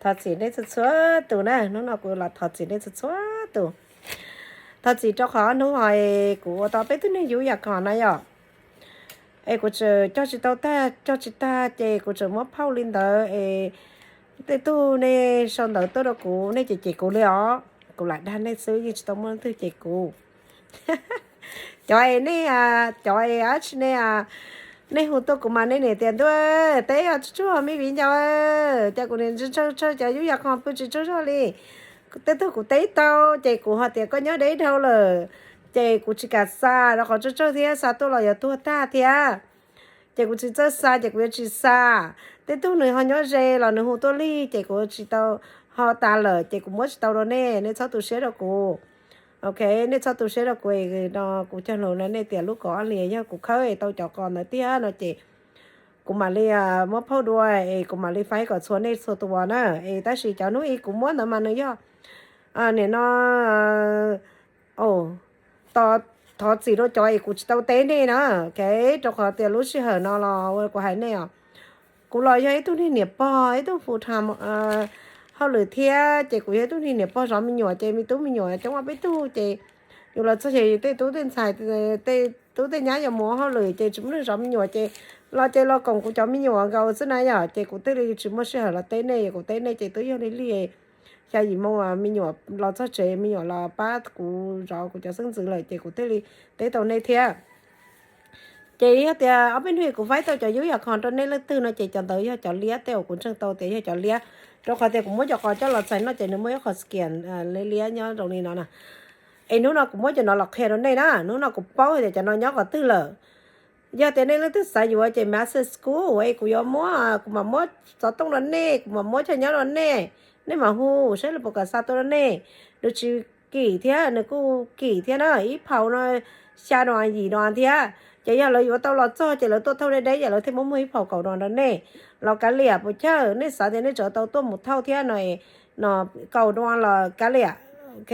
Thov txim nej txhua txhua tus na, hnub no kuv los thov txim nej txhua txhua tus. Thov txim rau qhov hnub no kuv ua tau peb tug neeg yub yam khoom na yom. Es kuv tseem cog tsis tau tag, cog tsis tag ces kuv tseem muab phauj li ntawd es tej tug nej sau ntawv tuaj rau kuv, nej cem cem kuv li os. Kuv lam dag nej xwb, yeej tsis tau muaj leej twg cem kuv. Cov es nej, cov es dab tsi ne, nej hu tuaj kuv mas nej niam tias ntuj, teb os tsuj tsuag me viv ncaus, cas kuv niam ntshaw ntshaw cov yub yam khoom pw tsis tsaug zog li. Tej tug kuv teb tau ces kuv ho tias koj nyob deb dhau lawm, ces kuv tsis kam xa rau qhov tsaug tsaug thiab xa tuaj los yuav tuag tag thiab. Ces kuv tsis txawj xa ces kuv yuav tsis xa. Tej tug nws ho nyob ze los nws hu tuaj lig ces kuv tsis tau, ho tas lawm ces kuv muab tsis tau rau nej, nej txhob tu siab rau kuv. Ok, nej txhob tu siab rau kuv no, kuv cog lus no nej tias lub kaum ob hlis yog kuv khawb es tau cov qos ntawd tiag no ces kuv mam li muab phauj dua es kuv mam li faib kom txhua nej txhua tus na. Es tab sis cov hnub ib kuv muab ntawd mas nws yog, nim no, thov txim rau cov es kuv tsis tau teb nej na, ok, rau qhov tias lub sij hawm no los ua kuv hais nej os, kuv los yog ib tug niag niam pog, ib tug full time hauj lwm thiab ces kuv yog ib tug niag niam pog zov me nyuam ces me tub me nyuam coob ob peb tug ces yus los txog ces tej tub tej ntxhais, tej tub tej nyab yuav mus ua hauj lwm ces tsis muaj neeg zov me nyuam ces los ces los koom kuv cov me nyuam nkaus xwb na yom, ces kuv thiaj li tsis muaj sij hawm los teb nej, kuv teb nej ces twb yog li lig xya yim moo me nyuam los txog tsev, me nyuam los pab kuv zov kuv cov xeeb ntxwv lawm ces kuv thiaj li teb tau nej thiab. Ces yog tias ob peb hnub kuv faib tau cov yub yam khoom rau nej leej twg no ces cov ntawd yog cov liab tej uas kuv ntseeg tau tias yog cov liab, rau qhov tias kuv muab cov qos coj los txais noj ces nws muaj ib qho skin liab liab nyob rau li no na. Es hnub no kuv muab cov no los qhia rau nej na, hnub no kuv paub tias cov no nyob qhov twg lawm. Yog tias nej leej twg xav yuav ces message kuv es kuv yuav muab, kuv mam muab xov tooj rau nej, kuv mam muab chaw nyob rau nej, nej mam hu saib lawv puas kam xa tuaj rau nej. Nws tsis kim thiab nws kuj kim thiab na, ib phaum no xya dos yim dos thiab. Ces yog lawv yuav tau los txog ces lawv tuaj thauj deb deb ces lawv thiaj muab muag ib phaum kaum dos rau nej los kav liam puas chawj. Nej xav tias nej tseem tau tuaj mus thauj thiab no, no kaum dos los kav liam, ok.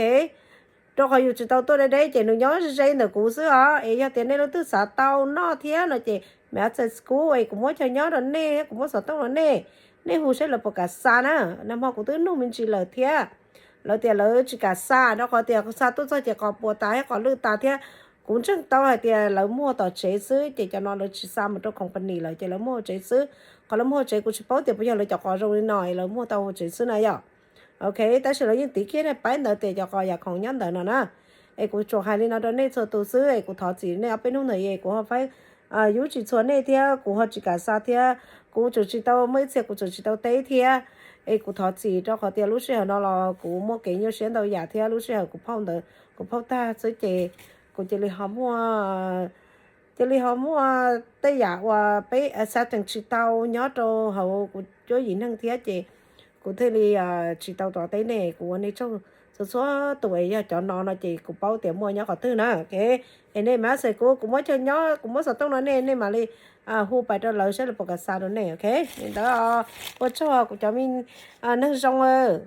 Rau qhov yus tsis tau tuaj deb deb ces nws nyob ze ze ntawm kuv xwb os. Es yog tias nej leej twg xav tau noj thiab no ces message kuv es kuv muab chaw nyob rau nej, kuv muab xov tooj rau nej, nej hu saib lawv puas kam xa na. Nag hmo kuv twb nug me ntsis lawm thiab, lawv tias lawv tsis kam xa rau qhov tias xa tuaj txog ces qos puas tas thiab qos lwj tas thiab. Kuv ntseeg tau hais tias lawv muag tom tsev xwb ces cov no lawv tsis xa mus rau company lawm ces lawv muag hauv tsev xwb. Qhov lawv muag hauv tsev kuv tsis paub tias puas yog lawv cov qos zoo li no es lawv muag tau hauv tsev xwb na yom. Ok, tab sis lawv yeej tiv kiag nej paib ntawd tias cov qos yam khoom nyob ntawd no na. Es kuv tsuas hais li no rau nej txhua tus xwb es kuv thov txim nej ob peb hnub ntawd es kuv ho faib yub tsis txhua nej thiab kuv ho tsis kam xa thiab kuv tseem tsis tau muaj ib txhia kuv tseem tsis tau teb thiab. Es kuv thov txim rau qhov tias lub sij hawm no los kuv muaj kev nyuaj siab ntau yam thiab lub sij hawm kuv phauj ntawd kuv phauj tag xwb ces kuv cia li ho muaj, cia li ho muaj tej yam uas peb accept tsis tau nyob rau hauv kuv cuab yim neeg thiab ces kuv thiaj li tsis tau rov teb nej. Kuv ua nej tsaug txhua txhua tus es yog cov no no ces kuv paub tias muaj nyob qhov twg na. Es nej message kuv, kuv muab chaw nyob, kuv muab xov tooj rau nej, nej mam li hu pais rau lawv saib lawv puas kam xa rau nej, ok. Li ntawd ua tsaug kuv cov neeg zoo.